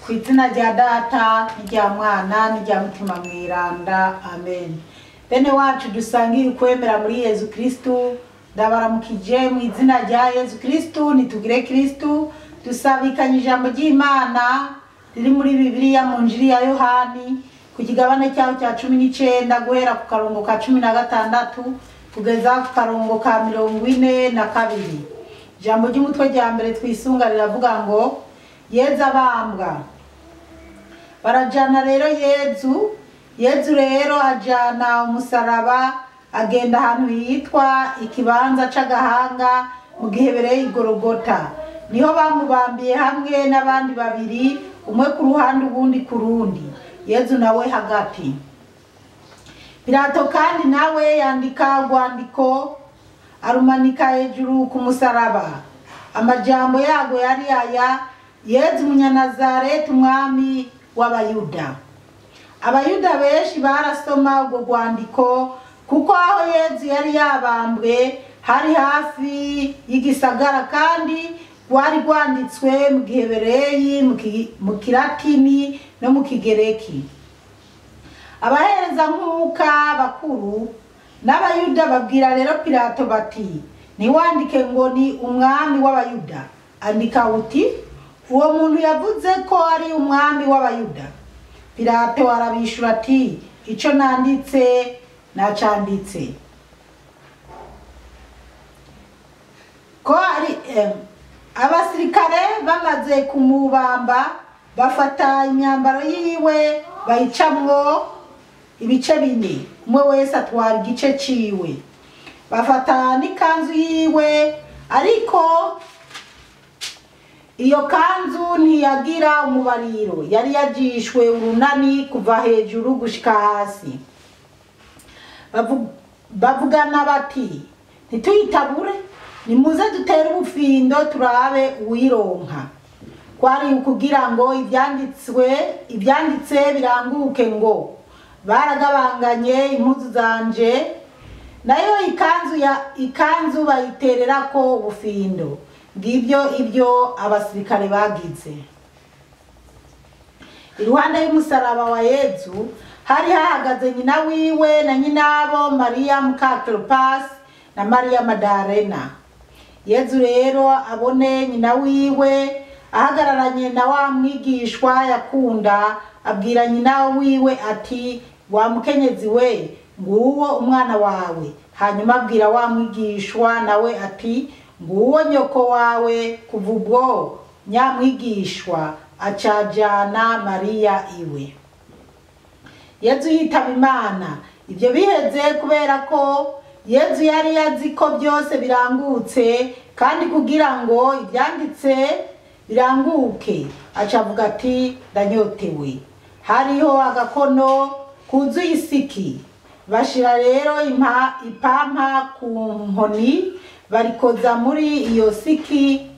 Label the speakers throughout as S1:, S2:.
S1: Ku izina rya Data n'irya Mwana n'irya Mutima Mweranda, amen. Bene wacu dusangiye ukwemera muri Yezu Kristu, ndabaramukije mu izina rya Yezu Kristu. Nitugire Kristu. Dusabikanye ijambo ry'Imana riri muri Bibiliya mu Njiri ya Yohani ku kigabane cyaho cya 19, guhera ku karongo ka 16 kugeza ku karongo ka 42. Ijambo ry'umutwe rya mbere twisunga riravuga ngo: Yezu abambwa. Barajana rero Yezu. Yezu rero ajana umusaraba, agenda ahantu hitwa ikibanza c'agahanga, mu gihebereye Igorogota. Niho bamubambiye hamwe n'abandi babiri, umwe ku ruhande, uwundi ku rundi, Yezu nawe hagati. Pilato kandi nawe yandika urwandiko, arumanika hejuru ku musaraba. Amajambo yago yari aya: "Yezu Umunyanazareti, umwami w'Abayuda." Abayuda benshi barasoma urwo rwandiko, kuko aho Yezu yari yabambwe hari hafi y'igisagara, kandi rwari rwanditswe mu Gihebereyi, mu Kilatini no mu Kigereki. Abaherezankuka bakuru n'Abayuda babwira rero Pilato bati: "Ntiwandike ngo ni umwami w'Abayuda, andika uti: uwo muntu yavuze ko ari umwami w'Abayuda." Pilato arabishura ati: "Ico nanditse nacanditse." Ko ari abasirikare bamaze kumubamba, bafata imyambaro yiwe bayicamwo ibice bine, umwe wese atwara igice ciwe. Bafata n'ikanzu yiwe, ariko iyo kanzu ntiyagira umubariro, yari yajishwe urunani kuva hejuru gushika hasi. Bavugana bati: "Ntituyitabure, nimuze dutere ubufindo turabe uwironka." Kwari ukugira ngo ibyanditse biranguke ngo: "Baragabanganye impuzu zanje, nayo ikanzu bayitererako ubufindo." Ngibyo ibyo abasirikare bagize. Iruhande y'umusaraba wa Yezu hari hahagaze nyina wiwe na nyinabo, Mariya muka Cleopas na Mariya Madarena. Yezu rero abone nyina wiwe ahagararanye na wa mwigishwa yakunda, abwira nyina wiwe ati: "Wa mukenyezi we, nguwo umwana wawe." Hanyuma abwira wa mwigishwa nawe ati: "Nguwo nyoko wawe." Kuva ubwo nyamwigishwa acajana Mariya iwe. Yezu yitaba Imana. Ibyo biheze, kubera ko Yezu yari azi ko byose birangutse, kandi kugira ngo ibyanditse biranguke, aca avuga ati: "Ndanyotewe." Hariho agakono kuzuye isiki. Bashira rero ipampa ku nkoni, barikoza muri iyo siki,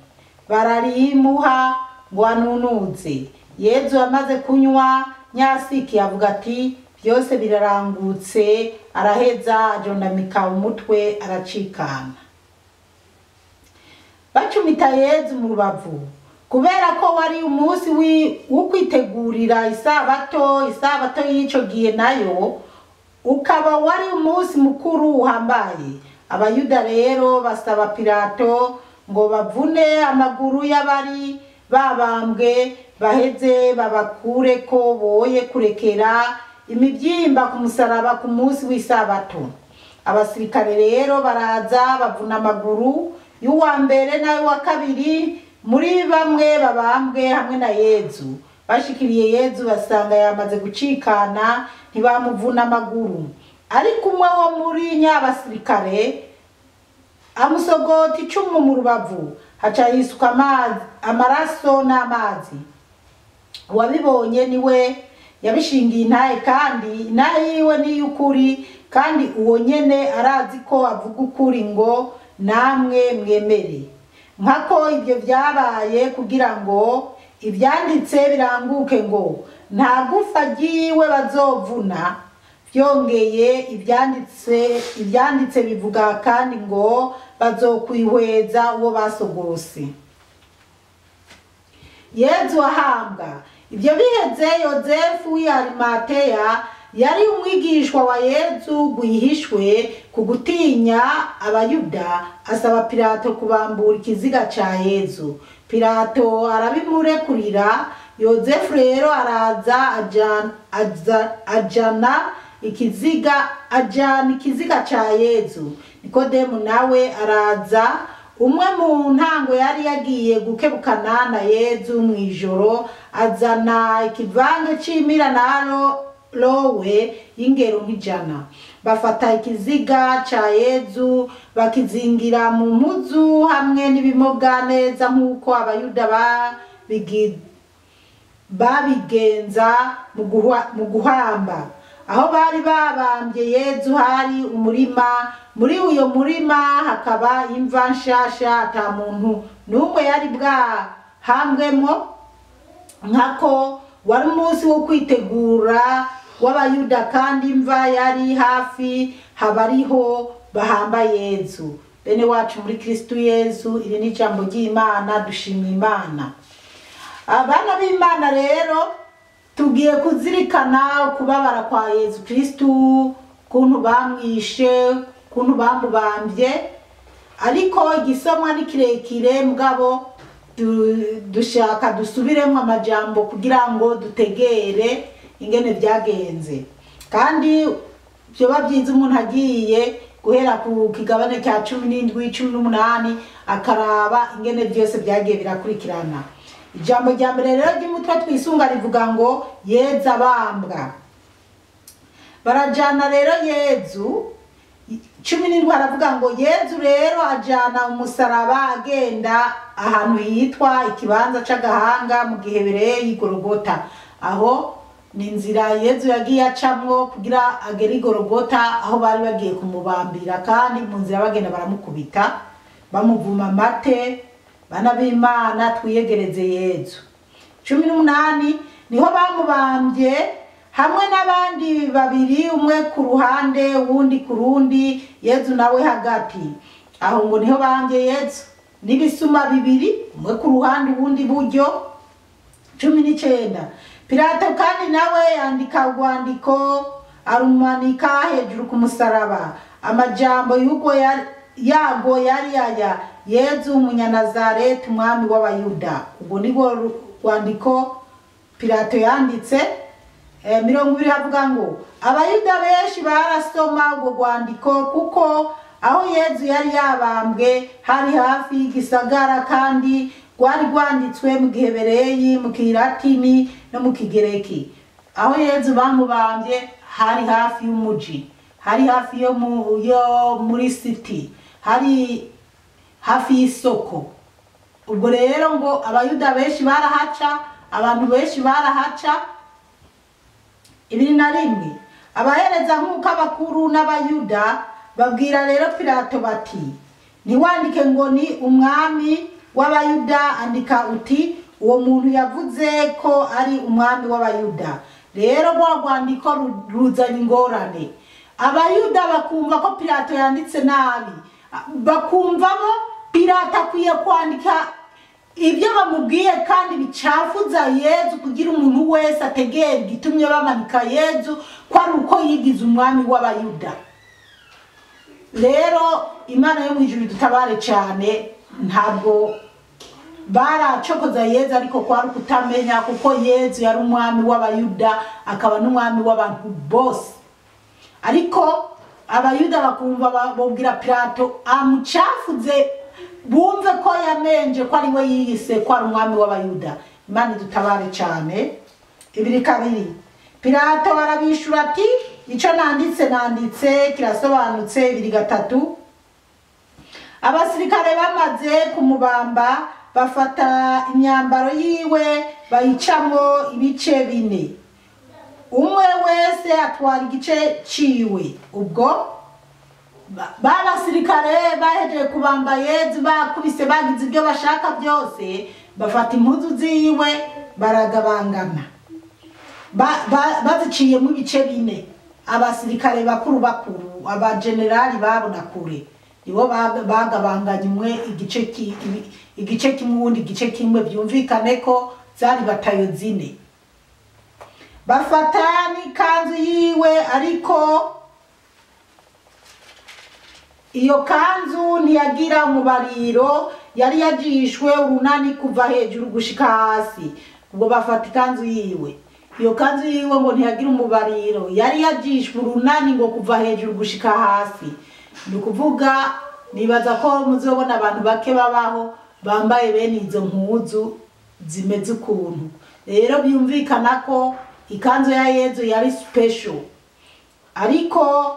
S1: bararimuha ngo anunuze. Yezu amaze kunywa nyasiki, avuga ati: "Byose birarangutse." Araheza ajondamika umutwe, aracikana. Bacumita Yezu mu rubavu. Kubera ko wari umunsi wo kwitegurira isabato, isabato y'ico gihe nayo ukaba wari umunsi mukuru uhambaye, Abayuda rero basaba Pilato ngo bavune amaguru y'abari babambwe, baheze babakureko, boye kurekera imibyimba ku musaraba ku munsi w'isabato. Abasirikare rero baraza, bavuna amaguru y'uwa mbere n'ay'uwa kabiri muri bamwe babambwe hamwe na Yezu. Bashikiriye Yezu basanga yamaze gucikana, ntibamuvuna amaguru. Ariko umwe wo muri nyabasirikare amusogota icumu mu rubavu, haca yisuka amazi, amaraso n'amazi. Uwabibonye niwe yabishingiye intahe, kandi intahe yiwe ni iy'ukuri, kandi uwo nyene arazi ko avuga ukuri, ngo namwe mwemere. Nkako ibyo byabaye kugira ngo ibyanditse biranguke ngo: "Nta gufa ryiwe bazovuna." Byongeye ibyanditse bivuga kandi ngo: "Bazokwihweza uwo basogose." Yezu ahambwa. Ibyo biheze, Yozefu w'i Arimateya yari umwigishwa wa Yezu gwihishwe ku gutinya Abayuda, asaba Pilato kubambura ikiziga ca Yezu. Pilato arabimurekurira. Yozefu rero araza ajana ikiziga ca Yezu. Nikodemu nawe araza, umwe mu ntango yari yagiye gukebukana na Yezu mw'ijoro, azana ikivange c'imira na lowe y'ingero nk'ijana. Bafata ikiziga ca Yezu bakizingira mu mpuzu hamwe n'ibimoga neza nk'uko Abayuda babigenza mu guhamba. Aho bari babambye Yezu hari umurima, muri uyo murima hakaba imva nshasha ata muntu n'umwe yari bwahambwemwo, nkako wari umunsi wo kwitegura w'Abayuda, kandi imva yari hafi, haba ariho bahamba Yezu. Bene wacu muri Kristu Yezu, iri ni ijambo ry'Imana, dushima Imana. Abana b'Imana rero tugiye kuzirikana ukubabara kwa Yezu Kristu, kuntu bamwishe, kuntu bamubambye, ariko igisomwa ni kirekire, mugabo dushaka dusubiremo amajambo kugira ngo dutegere ingene byagenze. Kandi byoba byiza umuntu agiye guhera ku kigabane cya 17, 18 akaraba ingene byose byagiye birakurikirana. Ijambo rya mbere rero ry'umutwe twisunga rivuga ngo Yezu abambwa. Barajana rero Yezu, 17 aravuga ngo Yezu rero ajana umusaraba agenda ahantu hitwa ikibanza c'agahanga mu gihebereyi Golgota. Aho ni inzira Yezu yagiye acamwo kugira agere i Golgota, aho bari bagiye kumubambira, kandi mu nzira bagenda baramukubita bamuvuma amate. Bana b'Imana, twiyegereze Yezu. 18 niho bamubambye hamwe n'abandi babiri, umwe ku ruhande uwundi ku rundi, Yezu nawe hagati. Aho ngo niho bambye Yezu n'ibisuma bibiri, umwe ku ruhande uwundi buryo. 19 Pilato kandi nawe yandika urwandiko arumanika hejuru ku musaraba. Amajambo y'uko yago yari aya: Yezu umunyanazareti umwami w'Abayuda. Ubwo nibwo rwandiko Pilato yanditse. 20 havuga ngo Abayuda benshi barasoma ubwo rwandiko, kuko aho Yezu yari yabambwe hari hafi y'igisagara, kandi rwari rwanditswe mu gihebereyi, mu kilatini no mu kigereki. Aho Yezu bamubambye hari hafi y'umuji, hari hafi yo muri city, hari hafi y'isoko. Ubwo rero ngo Abayuda benshi barahaca, abantu benshi barahaca. 21 abahereza nk'uko abakuru n'Abayuda babwira rero Pilato bati: ntiwandike ngo ni umwami w'Abayuda, andika uti uwo muntu yavuze ko ari umwami w'Abayuda. Rero rwa rwandiko ruzanye ingorane. Abayuda bakumva ko Pilato yanditse nabi, bakumvamo Pilato akwiye kwandika ibyo bamubwiye kandi bicafuza Yezu, kugira umuntu wese ategere igitumye bamanika Yezu ko ari uko yigize umwami w'Abayuda. Rero Imana yo mu ijuru dutabare cyane, ntabwo baracokoza Yezu, ariko kwari kutamenya, kuko Yezu yari umwami w'Abayuda akaba n'umwami w'abantu bose. Ariko Abayuda bakumva babwira Pilato amucafuze, bumve ko yamenje ko ari we yiyise ko ari umwami w'Abayuda. Imana idutabare cyane. 22 Pilato arabishura ati: ico nanditse nanditse kirasobanutse. 23 Abasirikare bamaze kumubamba bafata imyambaro yiwe bayicamwo ibice bine, umwe wese atwara igice ciwe. Ubwo babasirikare bahejeje kubamba Yezu, bakubise bagize ibyo bashaka byose, bafata impuzu ziwe baragabangana, baziciyemo ibice bine. Abasirikare bakuru bakuru, abagenerali babona kure, nibo bagabanganye umwe igice kimwe uwundi igice kimwe, byumvikane ko zari batayo zine. Bafata n'ikanzu yiwe, ariko iyo kanzu ntiyagira umubariro, yari yajishwe urunani kuva hejuru gushika hasi. Ubwo bafata ikanzu yiwe, iyo kanzu yiwe ngo ntiyagira umubariro, yari yajishwe urunani ngo kuva hejuru gushika hasi. Ni ukuvuga nibaza ko muzobona abantu bake babaho bambaye bene izo mpuzu zimeze ukuntu. Rero byumvikana ko ikanzu ya Yezu yari special, ariko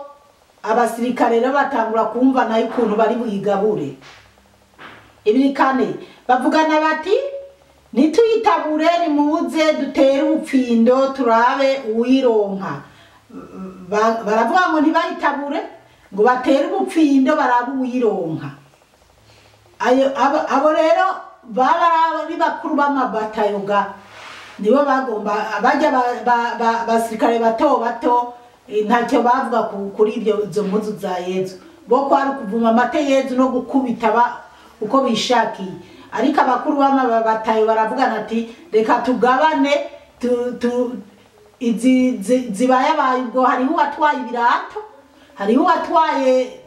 S1: abasirikare rero batangura kumva nayo ukuntu bari buyigabure. 2:4 bavugana bati ntituyitabure, nimuze dutere ubupfindo turabe uwironka. Baravuga ngo ntibayitabure, ngo batere ubupfindo barabe uwironka. Abo rero baba ari bakuru b'amabatayoga, nibo bagomba abajya basirikare bato bato ntacyo bavuga kuri ibyo izo mpuzu za Yezu, bo kwari kuvuma amate Yezu no gukubita uko bishakiye. Ariko abakuru b'amabatayo baravugana ati reka tugabane izi zibayabaye. Ubwo hariho uwatwaye ibirato, hariho uwatwaye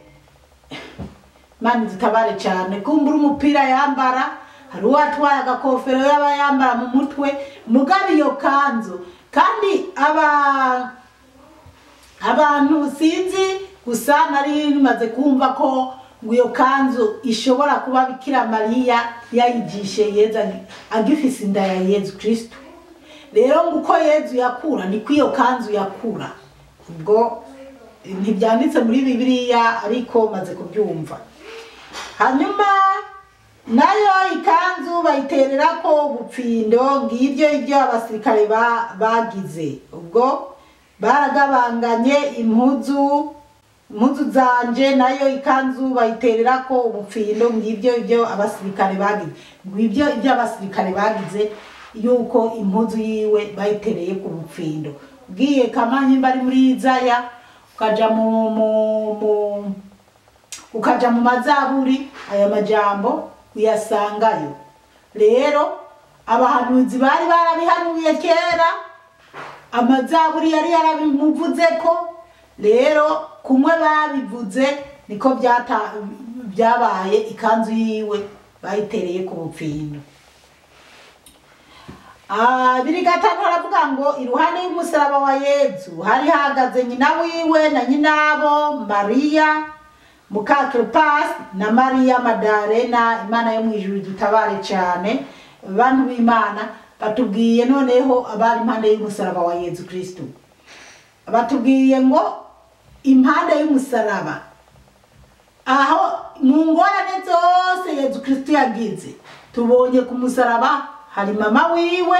S1: mani zitabare cyane kumbura umupira yambara, hari uwatwaye agakofero yaba yambara mu mutwe, mugabe iyo kanzu. Kandi abantu sinzi gusa nari maze kumva ko ngo iyo kanzu ishobora kuba Bikira Mariya yayigishe Yezu agifise inda ya Yezu Kristo. Rero ngo uko Yezu yakura niko iyo kanzu yakura. Ubwo ntibyanditse muri Bibiliya ariko maze kubyumva. Hanyuma nayo ikanzu bayiterera ko ubupfindo, ngibyo ibyo abasirikare bagize. Ubwo baragabanganye impuzu zanje, nayo ikanzu bayiterera ko ubupfindo, ngibyo ibyo abasirikare bagize. Ngibyo ibyo abasirikare bagize yuko impuzu yiwe bayitereye ku bupfindo. Ugiye kamanyi bari muri Izaya, ukaja ukaja mu mazaburi, aya majambo uyasangayo. Rero abahanuzi bari barabihanuye kera, amazaburi yari yarabimuvuze ko. Rero kumwe babivuze niko byabaye, ikanzu yiwe bayitereye ku bupfindo. 2:5 haravuga ngo iruhande y'umusaraba wa Yezu hari hahagaze nyina wiwe na nyinabo Mariya muka Cleopas na Mariya Madarena. Imana yo mwijuru dutabare cyane. Bantu b'Imana batubwiye noneho abari impande y'umusaraba wa Yezu Kristo, batubwiye ngo impande y'umusaraba aho mu ngorane zose Yezu Kristo yagize, tubonye ku musaraba hari mama wiwe,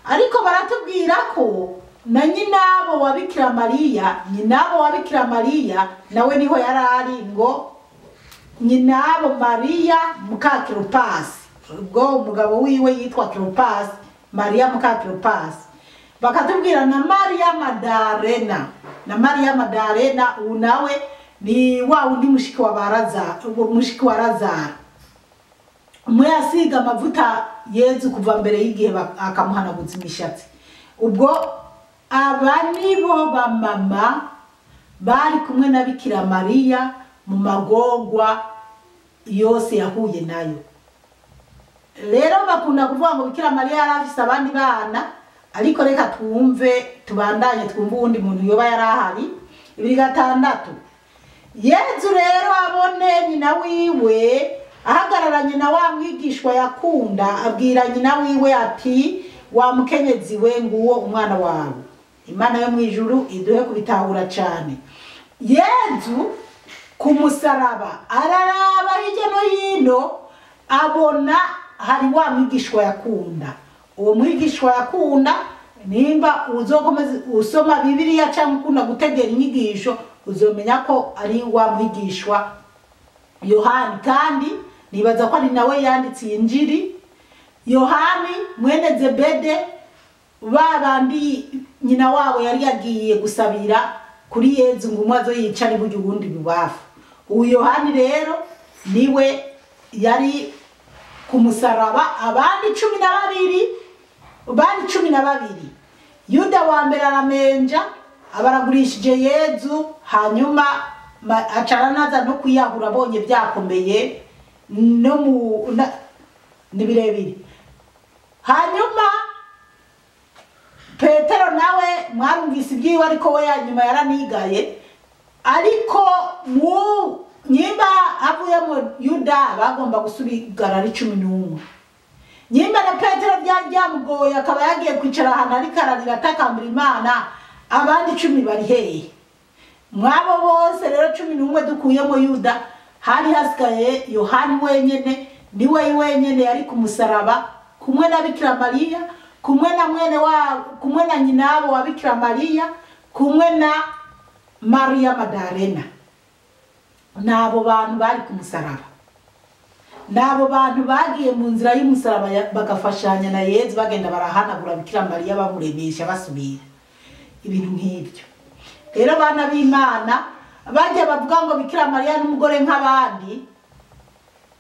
S1: ariko baratubwira ko na nyinabo wa Bikira Mariya, nyinabo wa Bikira Mariya nawe niho yarari, ngo nyinabo Mariya muka Cleopas. Ubwo umugabo wiwe yitwa Cleopas, Mariya muka Cleopas. Bakatubwira na Mariya Madarena, na Mariya Madarena unawe ni wa undi mushiki wa Baraza, mushiki wa Lazaro. Umwe yasiga amavuta Yezu kuva mbere y'igihe akamuhanaguza imishatsi. Ubwo aba nibo bamama bari kumwe na Bikira Mariya mu magorwa yose yahuye nayo. Rero bakunda kuvuga ngo Bikira Mariya yari afise abandi bana, ariko reka twumve, tubandanye twumve uwundi muntu yoba yari ahari. 2:6 Yezu rero abone nyina wiwe ahagararanye na wa mwigishwa yakunda, abwira nyina wiwe ati wa mukenyezi we nguwo umwana wawe. Imana yo mwijuru iduhe kubitahura cyane. Yezu ku musaraba araraba hirya no hino, abona hari wa mwigishwa yakunda. Uwo mwigishwa yakunda, nimba uzokomeza usoma Bibiliya cyangwa ukunda gutegera inyigisho, uzomenya ko ari wa mwigishwa Yohani. Kandi nibaza ko ari nawe yanditse Injili. Yohani mwene Zebede, babandi nyina wabo yari yagiye gusabira kuri Yezu ngo umwe azo yicare buryo ubundi bubafu. Uyu Yohani rero niwe yari ku musaraba, abandi 12 bari 12. Yuda wa mbere aramenja, abaragurishije Yezu, hanyuma acaranaza no kwiyahura abonye byakomeye no mu ni birebire. Hanyuma Petero nawe mwarumvise ibyiwe, ariko we nyuma yaranigaye. Ariko mu nyimba avuyemo Yuda bagomba gusubigara ari 11. Nyimba na Petero byari byamugoye, akaba yagiye kwicara ahantu ariko ararira atakambira Imana, abandi 10 bari hehe? Mwabo bose rero 11 dukuyemo Yuda, hari hasigaye Yohani wenyene, niwe wenyene yari ku musaraba kumwe na Bikira Mariya, kumwe na mwene wa, kumwe na nyinabo wa Bikira Mariya, kumwe na Maria Magdalena. Nabo bantu bari ku musaraba, nabo bantu bagiye mu nzira y'umusaraba bagafashanya na Yezu, bagenda barahanagura Bikira Mariya bamuremesha basubira, ibintu nk'ibyo. Rero bana b'Imana bajya bavuga ngo Bikira Mariya n'umugore nk'abandi,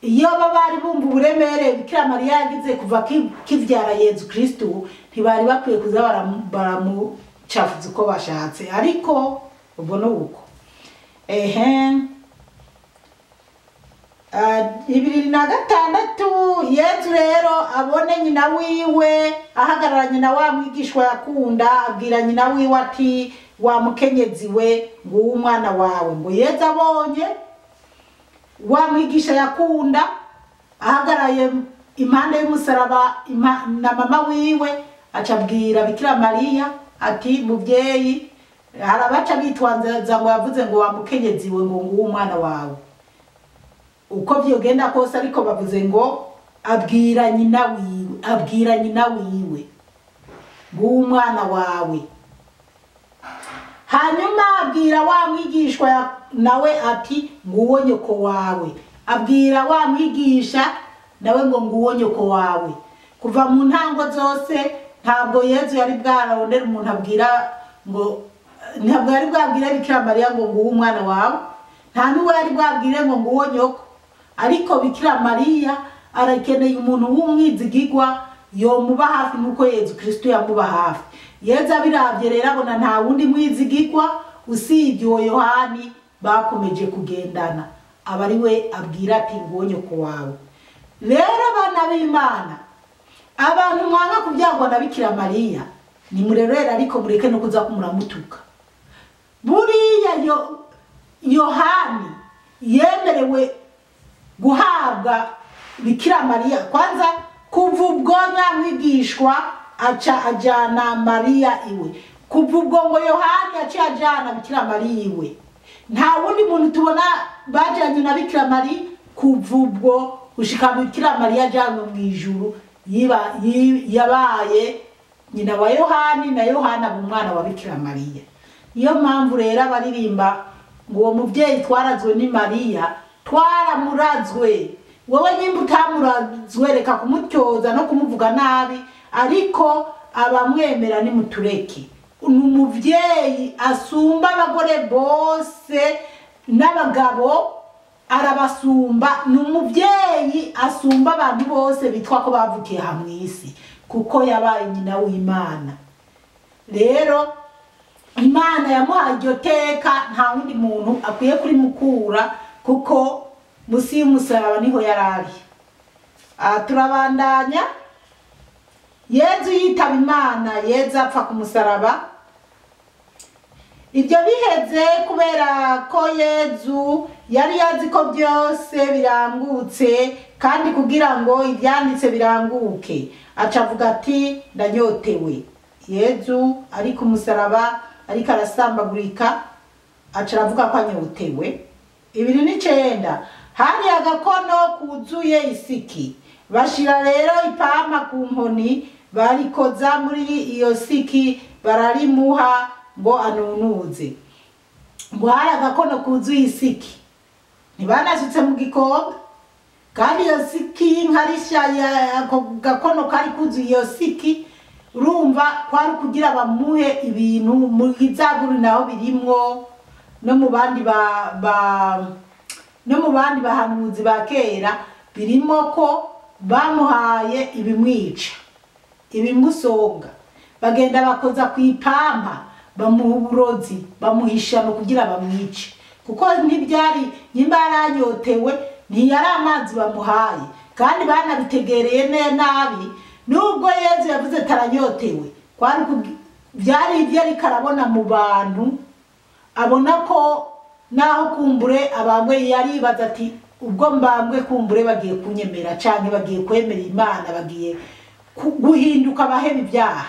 S1: iyo bari bumva uburemere Bikira Mariya yagize kuva kivyara Yezu Kristu, ntibari bakwiye kuza baramucafuza uko bashatse, ariko ubwo ni uko. 26 Yezu rero abone nyina wiwe ahagararanye na wa mwigishwa yakunda, abwira nyina wiwe ati wa mukenyezi we, nguwo umwana wawe. Ngo Yezu abonye wa mwigisha yakunda ahagaraye impande y'umusaraba na mama wiwe, acabwira Bikira Mariya ati muvyeyi. Hari abaca bitwanza ngo yavuze ngo wa mukenyezi we, ngo nguwo umwana wawe. Uko vyogenda kose, ariko bavuze ngo abwira nyina wiwe, abwira nyina wiwe nguwo umwana wawe. Hanyuma abwira wa mwigishwa nawe ati nguwo nyoko wawe. Abwira wa mwigisha nawe ngo nguwo nyoko wawe. Kuva mu ntango zose ntabwo Yezu yari bwararondera umuntu abwira ngo, ntabwo yari bwabwire Bikira Mariya ngo nguwo umwana wawe, nta n'uwo yari bwabwire ngo nguwo nyoko. Ariko Bikira Mariya arakeneye umuntu w'umwizigigwa yomuba hafi nk'uko Yezu Kristo yamuba hafi. Yezu abiravye rero abona nta wundi mwizigigwa usibye uwo Yohani bakomeje kugendana, aba ari we abwira ati nguwo nyoko wawe. Rero abana b'Imana, abantu mwanga kubyagwa na Bikira Mariya, nimurerere ariko mureke no kuza kumuramutuka. Buriya Yohani yemerewe guhabwa Bikira Mariya kwanza kuva ubwo nyamwigishwa aca ajana Mariya iwe, kuva ubwo ngo Yohani aca ajana Bikira Mariya iwe. Nta wundi muntu tubona bajanye na Bikira Mariya kuva ubwo gushika Bikira Mariya ajanywe mu ijuru, yabaye nyina wa Yohani na Yohana umwana wa Bikira Mariya. Niyo mpamvu rero abaririmba ngo uwo muvyeyi twarazwe ni Mariya, twaramurazwe. Wowe nyimba utamurazwe reka kumutyoza no kumuvuga nabi, ariko abamwemera ni mutureke. Ni umuvyeyi asumba abagore bose n'abagabo, arabasumba. Ni umuvyeyi asumba abantu bose bitwa ko bavukiye aha mw'isi, kuko yabaye nyina w'Imana. Rero Imana yamuhaye iryo teka, nta wundi muntu akwiye kurimukura, kuko musi y'umusaraba niho yarari. Turabandanya. Yezu yitaba Imana, Yezu apfa ku musaraba. Ibyo biheze kubera ko Yezu yari yazi ko byose birangutse, kandi kugira ngo ibyanditse biranguke, aca avuga ati ndanyotewe. Yezu ari ku musaraba ariko arasambagurika, aca aravuga ko anyotewe. 29 hari agakono kuzuye isiki, bashira rero ipampa ku nkoni, barikoza muri iyo siki, bararimuha ngo anunuze. Ngo hari agakono kuzuye isiki, ntibanasutse mu gikombe, kandi iyo siki y'inkarisha, ako gakono kari kuzuye iyo siki, urumva kwari kugira bamuhe ibintu mu izaburi naho birimwo, no mu bandi no mu bandi bahanuzi ba kera birimo ko bamuhaye ibimwica, ibimusonga. Bagenda bakoza ku ipampa, bamuha uburozi, bamuhishano kugira bamwice, kuko ntibyari nyimba yaranyotewe, ntiyari amazi bamuhaye, kandi banabitegereye nabi. Nubwo Yezu yavuze taranyotewe, kwari byari ibyo ariko arabona mu bantu, abona ko naho kumbure abambwe yaribaza ati ubwo mbambwe kumbure bagiye kunyemera canke bagiye kwemera Imana, bagiye guhinduka baheba ibyaha.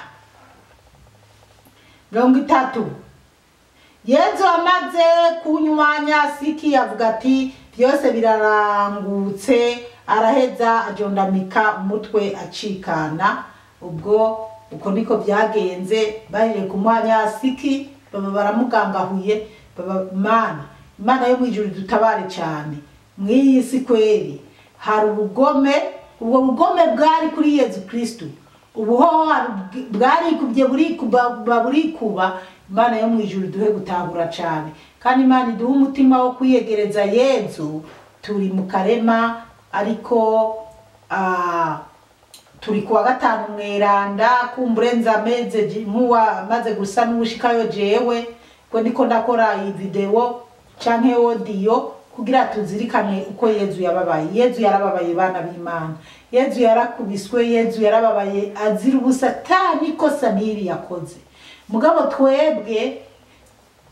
S1: 30 Yezu amaze kunywa nyasiki avuga ati byose birarangutse, araheza ajondamika umutwe acikana. Ubwo uko niko byagenze, baje kumuha nyasiki baba baramugangahuye, baba Mana, Imana yo mwijuru dutabare cyane. Mw'iyi si kweri hari ubugome, ubwo bugome bwari kuri Yezu Kristo, ubuhoho bwari kubye burikuba. Imana yo mwijuru duhe gutahura cyane, kandi Imana iduhe umutima wo kwiyegereza Yezu. Turi mu karema, ariko turi kuwa gatanu mweranda, kumbure nzameze nkuwa maze gusa n'ubushikayo jewe ko ndiko ndakora iyi video canke audio kugira tuzirikane uko Yezu yababaye. Yezu yarababaye bana b'Imana, Yezu yarakubiswe, Yezu yarababaye azira ubusa, ta nikosa niri yakoze. Mugabo twebwe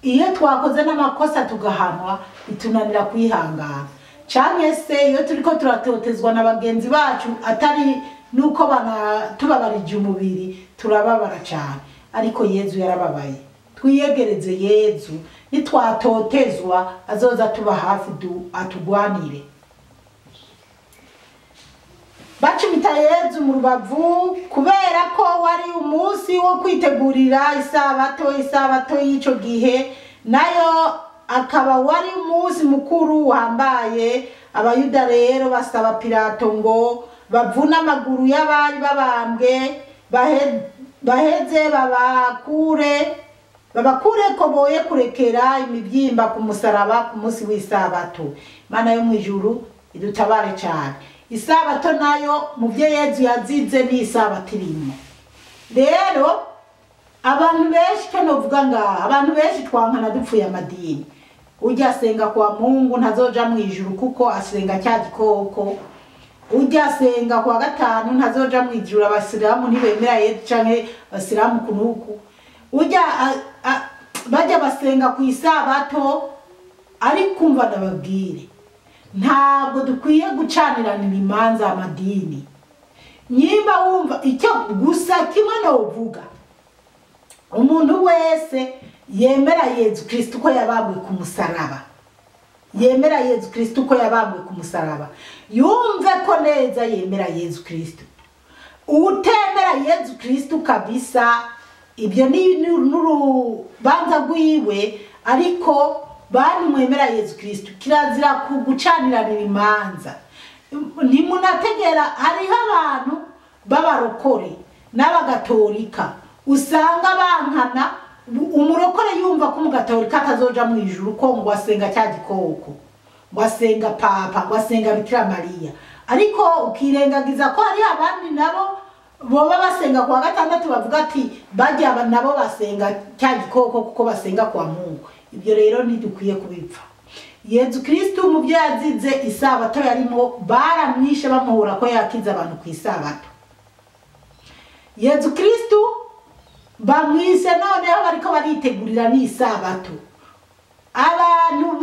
S1: iyo twakoze n'amakosa tugahanwa bitunanira kwihangana, canke se iyo turiko turatotezwa na bagenzi bacu atari nuko bana tubabarije umubiri turababara cyane, ariko Yezu yarababaye. Twiyegereze Yezu, nitwatotezwa azoza tuba hafi atugwanire. Bacumita Yezu mu rubavu kubera ko wari umunsi wo kwitegurira isabato, isabato y'ico gihe nayo akaba wari umunsi mukuru wambaye. Abayuda rero basaba Pilato ngo bavuna amaguru y'abari babambwe, baheze babakure ko boye kurekera imibyimba ku musaraba ku munsi w'isabato. Imana yo mwijuru idutabare cyane. Isabato nayo mu byo Yezu yazize ni isabato irimo. Rero abantu benshi cyo novuga ngaha, abantu benshi twankana dupfuye amadini. Ujya asenga kwa Mungu ntazoja mu ijuru kuko asenga cya gikoko. Ujya asenga kwa gatanu ntazoja mu ijuru, abasilamu ntibemera Yezu canke abasilamu kunuku. Ujya bajya basenga ku isabato, ari kumva ndababwire ntabwo dukwiye gucanirana imanza amadini. Nyimba wumva icyo gusa kimwe novuga, umuntu wese yemera Yezu Kristo ko yabambwe ku musaraba, yemera Yezu Kristo ko yabambwe ku musaraba, yumve ko neza yemera Yezu Kristo. Utemera Yezu Kristo kabisa ibyo ni n'urubanza rwiwe, ariko bantu mwemera Yezu Kristo kirazira kugucanirana imanza. Ntimunategera, hariho abantu b'abarokore n'abagatolika usanga bankana, umurokore yumva ko umugatolika atazoja mu ijuru ko ngo asenga cya gikoko, ngo asenga papa, ngo asenga Bikira Mariya, ariko ukirengagiza ko hari abandi nabo boba basenga kwa gatandatu bavuga ati bajya nabo basenga cya gikoko kuko basenga kwa Mungu. Ibyo rero ntidukwiye kubipfa. Yezu Kristo mu byo yazize isabato yarimo, baramwishe bamuhura ko yakiza abantu ku isabato. Yezu Kristo bamwise noneho bariko baritegurira n'isabato. Abantu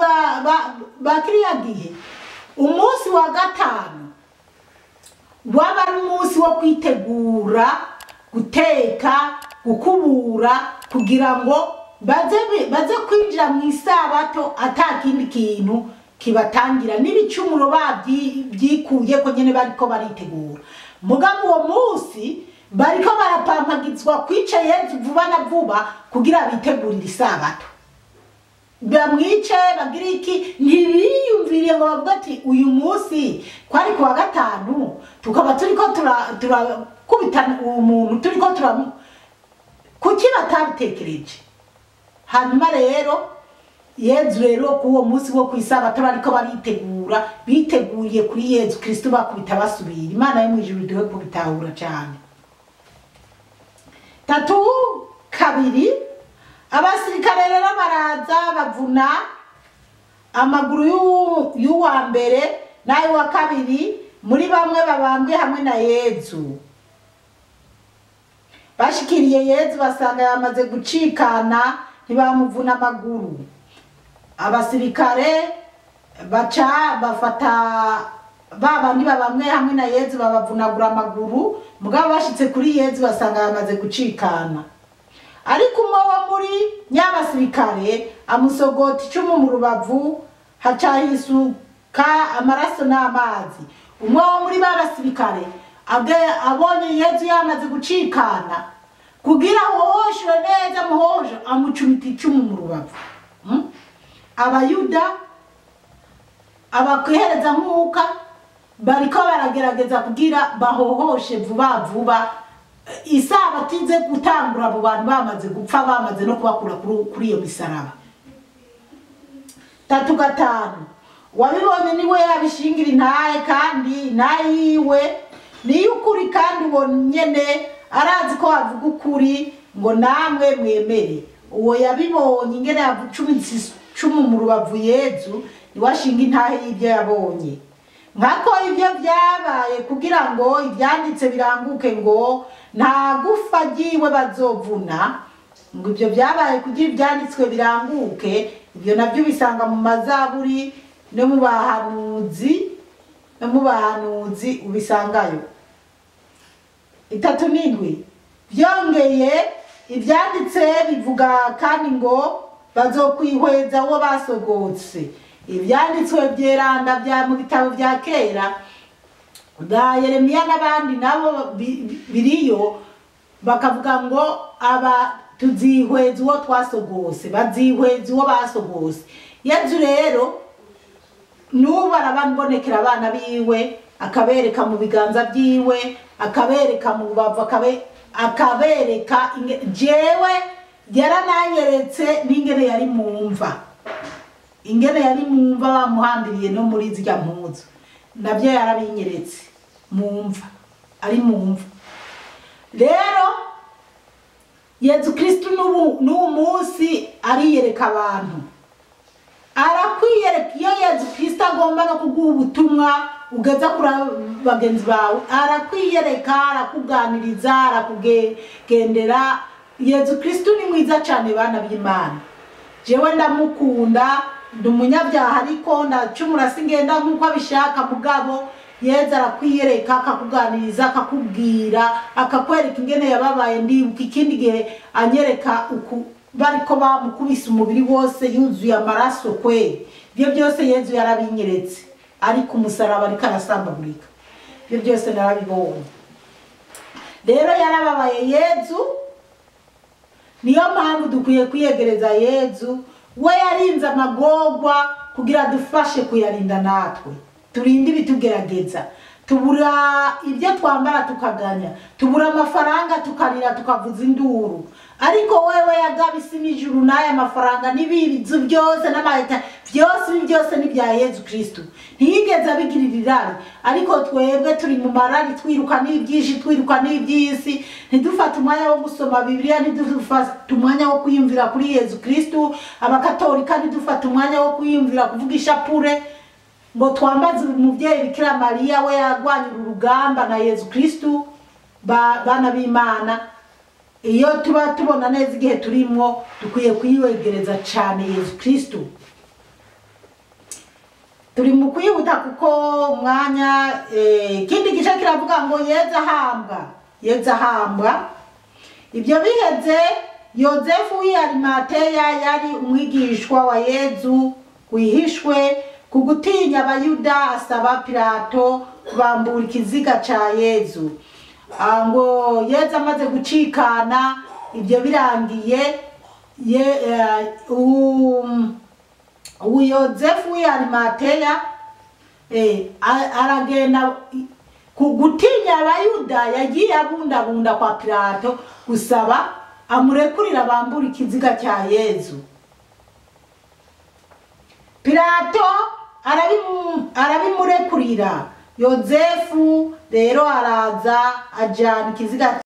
S1: ba kiriya gihe umunsi wa gatanu waba ari umunsi wo kwitegura, guteka, gukubura kugira ngo baze kwinjira mu isabato atakindi kintu kibatangira n'ibicumuro babyikuye ko nyene bariko baritegura. Mugabo uwo munsi bariko barapampagizwa kwica Yezu vuba na vuba kugira bitegurire isabato. Bamwice bagira iki, ntibiyumviriye ngo bavuga ati uyu munsi kwari kuwa gatanu tukaba turiko turakubita uwo muntu, turiko kuki batabitekereje. Hanyuma rero Yezu rero kuwo munsi wo kwisabato bariko baritegura, biteguriye kuri Yezu Kristo bakubita basubira. Imana yo mwijuru duhe kubitahura cyane. 3:2 abasirikare rero baraza bavuna amaguru y'uwa mbere n'ay'uwa kabiri muri bamwe babambwe hamwe na Yezu. Bashikiriye Yezu basanga yamaze gucikana, ntibamuvuna amaguru. Abasirikare baca bafata babandi babamwe hamwe na Yezu babavunagura amaguru, mugabo bashitse kuri Yezu basanga yamaze gucikana. Ariko umwe wo muri nyabasirikare amusogota icumu mu rubavu, haca hisuka amaraso n'amazi. Umwe wo muri babasirikare abonye Yezu yamaze gucikana, kugira hohoshwe neza muhoshe, amucumita icumu mu rubavu. Abayuda abakwihereza nkuka bariko baragerageza kugira bahohoshe vuba vuba isabato ize gutangura, abo bantu bamaze gupfa, bamaze no kubakura kuri iyo misaraba. 3:5 wabibonye niwe yabishingira intahe, kandi intahe yiwe niyo ukuri, kandi uwo nyene arazi ko avuga ukuri ngo namwe mwemere. Uwo yabibonye ingene yacumitse icumu mu rubavu Yezu, niwe ashinga intahe y'ibyo yabonye. Nkako ibyo byabaye kugira ngo ibyanditse biranguke ngo nta gufa ryiwe bazovuna. Ngo ibyo byabaye kugira ibyanditswe biranguke, ibyo nabyo bisanga mu mazaburi no mu bahanuzi, no mu bahanuzi ubisangayo. 3:7 byongeye ibyanditse bivuga kandi ngo bazokwihweza uwo basogotse. Ibyanditswe byeranda bya mu bitabo bya kera bwa Yeremiya n'abandi nabo biriyo, bakavuga ngo aba tuzihweza uwo twasogose, bazihweza uwo basogose. Yezu rero n'ubu arababonekera abana biwe, akabereka mu biganza byiwe, akabereka mu rubavu, akabereka. Jewe yarananyeretse n'ingene yari mu mva, ingene yari mu mva bamuhambiriye no muri zirya mpuzu, nabyo yarabinyeretse mu mva, ari mu mva. Rero Yezu Kristu n'ubu munsi ariyereka abantu, arakwiyereka. Iyo Yezu Kristu agomba no kuguha ubutumwa ugeza kuri bagenzi bawe, arakwiyereka, arakuganiriza, arakugendera. Yezu Kristu ni mwiza cyane bana b'Imana. Jewe ndamukunda, ndi umunyabyaha ariko ndacumura singenda nk'uko abishaka, mugabo Yezu arakwiyereka, akakuganiriza, akakubwira, akakwereka ingene yababaye. Ndibuka ikindi gihe anyereka uku bariko bamukubise umubiri wose yuzuye amaraso kweri. Ibyo byose Yezu yarabinyeretse, ariko umusaraba ariko arasambagurika. Ibyo byose narabibonye. Rero yarababaye Yezu, niyo mpamvu dukwiye kwiyegereza Yezu. We yarinze amagorwa kugira dufashe kuyarinda natwe, turinde ibitugerageza. Tubura ibyo twambara tukaganya, tubura amafaranga tukarira tukavuza induru, ariko wewe yagaba isi n'ijuru n'aya mafaranga n'ibizu byose n'amaheta byose, ibi byose ni bya Yezu Kristu. Ntiyigeze abigirira irari, ariko twebwe turi mu marari, twiruka n'ibyinshi, twiruka n'iby'isi, ntidufate umwanya wo gusoma Bibiliya, ntidufate umwanya wo kwiyumvira kuri Yezu Kristu. Abakatolika ntidufate umwanya wo kwiyumvira kuvuga ishapure ngo twambaze umuvyeyi Bikira Mariya, we yarwanye urugamba na Yezu Kristu. Bana b'Imana, iyo tuba tubona neza igihe turimwo, dukwiye kwiyegereza cyane Yezu Kristu. Turi mu kwihuta kuko umwanya. Ikindi gice kiravuga ngo Yezu ahambwa, Yezu ahambwa. Ibyo biheze, Yozefu w'i Arimateya yari umwigishwa wa Yezu wihishwe, ku gutinya Abayuda asaba Pilato kubambura ikiziga ca Yezu. Ngo Yezu amaze gucikana, ibyo birangiye, Yozefu w'i Arimateya aragenda ku gutinya Abayuda, yagiye abundabunda kwa Pilato gusaba amurekurira bambura ikiziga cya Yezu. Pilato arabimurekurira. Yozefu rero araza ajana ikiziga